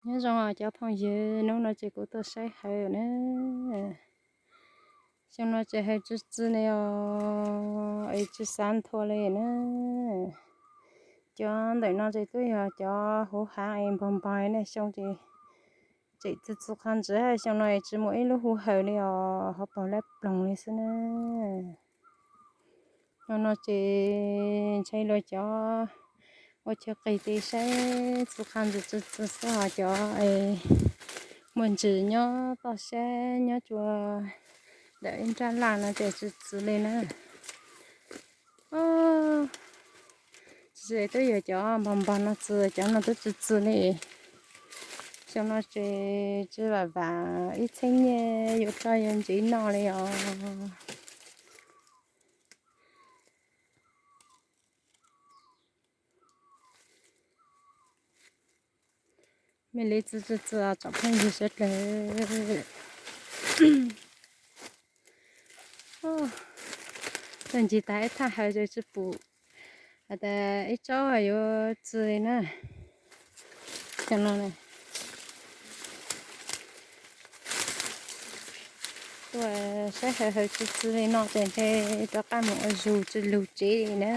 Nyob zoo cov phooj ywg, hnub no ces kuv tuaj saib hawv na. Xyoo no ces hawv tsi txi li os, es tsi xav nthua li na. Cov ntawm no ces twb yog cov huv hav es npog npog ne, xyoo ces tseem txi txi qhov ntsis, xyoo no es tsi muaj ib lub hu hawv li os, hauv paus lab ploog li xwb na. Xyoo no ces ntshai luag cov ua chaw qis ces saib txi qhov ntsis tsi txi xwb, ho cov es muaj ntsis nyob toj siab nyob tsua ntawm ib nrab laj no ces tsi txi li na. Tsi, twb yog cov npog npog no txi, cov no twb tsi txi li. Xyoo no ces tsi vam vam ib txhiab nyiaj yuav tso yuav ntxiv noj li os. Mej li txi txi txi tsoom phooj ywg sawv dlawg. Txawm ncig tag ib thaj hawv ces tsi pum has tas ib tsob yuav txi li na. Cov no tuaj saib hawv hawv tsi txi li no ces ntshe rov qab mus ua zug tsi lug tsev li na.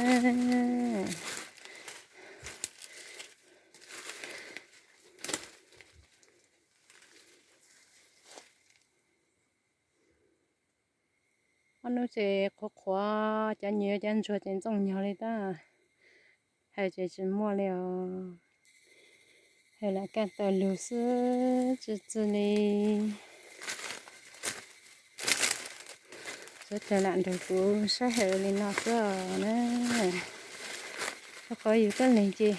Ob hnub ces qhuav qhuav, cov nyuam cov ntsuag ces ntxooj nyog li tab. Hawv ces tsis muaj li os. Hawv lam kaj tawm lug xwb tsis txi li. Sawv daws lam nrog kuv saib hawv li no xwb os na. Rau qhov yus tuaj leeg ces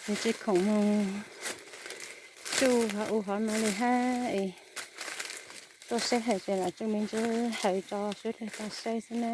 yus tsis khoom mus tsuj hauv u hauv no li hab es tuaj saib hawv ces lam tsuj me ntsis hawv tso sawv daws tau saib xwb na.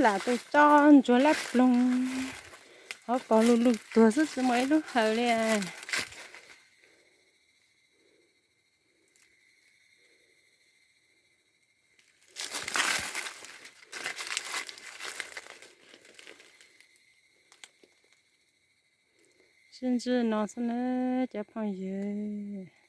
Lam tus tso ntsuag lab ploog, hauv paus lug lug tuag xwb tsis muaj ib lub hawv li. Sib ntsib no xwb na cov phooj ywg.